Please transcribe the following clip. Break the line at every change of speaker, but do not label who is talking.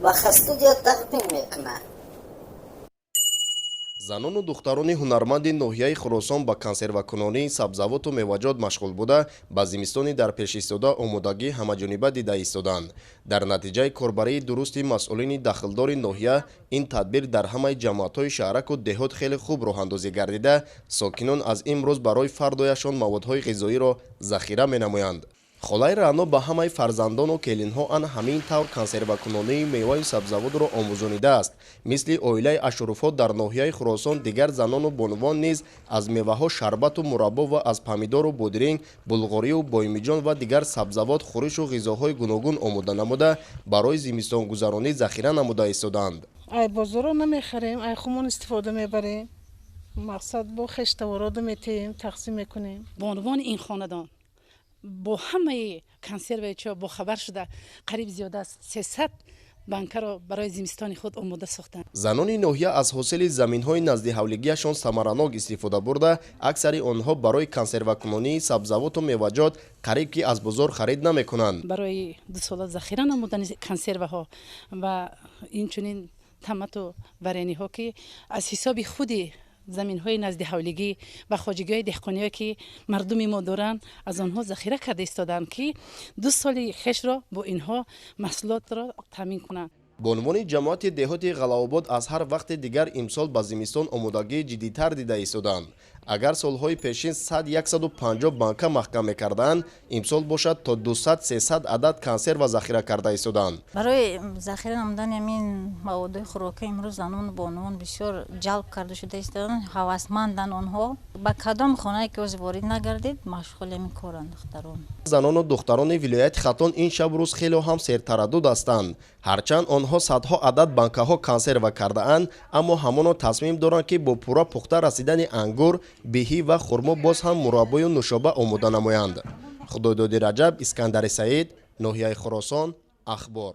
Ба хастудия тақдим мекунад.
Занону духтарони ҳунарманди ноҳияи Хуросон ба консервакунонии сабзавоту меваҷот машғул буда, ба зимистони дар пеш истода омодагӣ ҳамаҷониба дида истоданд. Дар натиҷаи корбарии дурусти масъулини дахлдори ноҳия ин тадбир дар ҳамаи ҷамоатҳои шаҳраку деҳот хеле хуб роҳандозӣ гардида, сокинон аз имрӯз барои фардояшон маводҳои ғизоиро захира менамоянд. Холаи Раъно ба ҳамаи фарзандону келинҳо ан ҳамин тавр консервакунонии меваю сабзавотро омӯзонидааст. Мисли оилаи Ашуруфҳо дар ноҳияи Хуросон дигар занону бонувон низ аз меваҳо шарбату мураббо ва аз помидору бодиринг, булғорию боймиҷон ва дигар сабзавот хӯришу ғизоҳои гуногун омода намуда, барои зимистонгузаронӣ захира намуда истодаанд.
Ай бозоро намехарем, ай хумон истифода мебарем. Мақсад, бо хештавороду метиҳем, тақсим мекунем.
Бонувони ин хонадон бо ҳамаи консерваи чо бохабар шуда, қариб зиёда аз 300 банкаро барои зимистони худ омода сохтанд.
Занони ноҳия аз ҳосили заминҳои наздиҳавлигиашон самаранок истифода бурда, аксари онҳо барои консервакунонии сабзавоту меваҷот қариб ки аз бозор харид намекунанд.
Барои 2 сола захира намудани консерваҳо ва инчунин томату варениҳо, ки аз ҳисоби худи заминҳои назди ҳавлигӣ ва хоҷагиҳои деҳқониҳое, ки мардуми мо доранд, аз онҳо захира карда истодаанд, ки 2 соли хешро бо инҳо маҳсулотро таъмин кунанд.
Бонувони ҷамоати деҳоти Ғалаобод аз ҳар вақти дигар имсол ба зимистон омодагии ҷиддитар дида истодаанд. Агар солҳои пешин 100-150 банка маҳкам мекардаанд, имсол бошад то 200-300 адад консерва захира карда истодаанд.
Барои захира намудани ҳамин маводҳои хӯрокӣ имрӯз занону бонувон бисёр ҷалб карда шуда истодаанд, ҳавасманданд онҳо. Ба кадом хонае ки ози ворид нагардид, машғули ҳамин коранд духтарон.
Занону духтарони вилояти Хатлон ин шабу рӯз хеле ҳам сертараддуд ҳастанд. Ҳарчанд онҳо садҳо адад банкаҳо консерва кардаанд, аммо ҳамоно тасмим доранд, ки бо пурра пухта расидани ангур, биҳӣ ва хурмо боз ҳам мураббою нӯшоба омода намоянд. Худойдоди Раҷаб, Искандари Саид, ноҳияи Хуросон, Ахбор.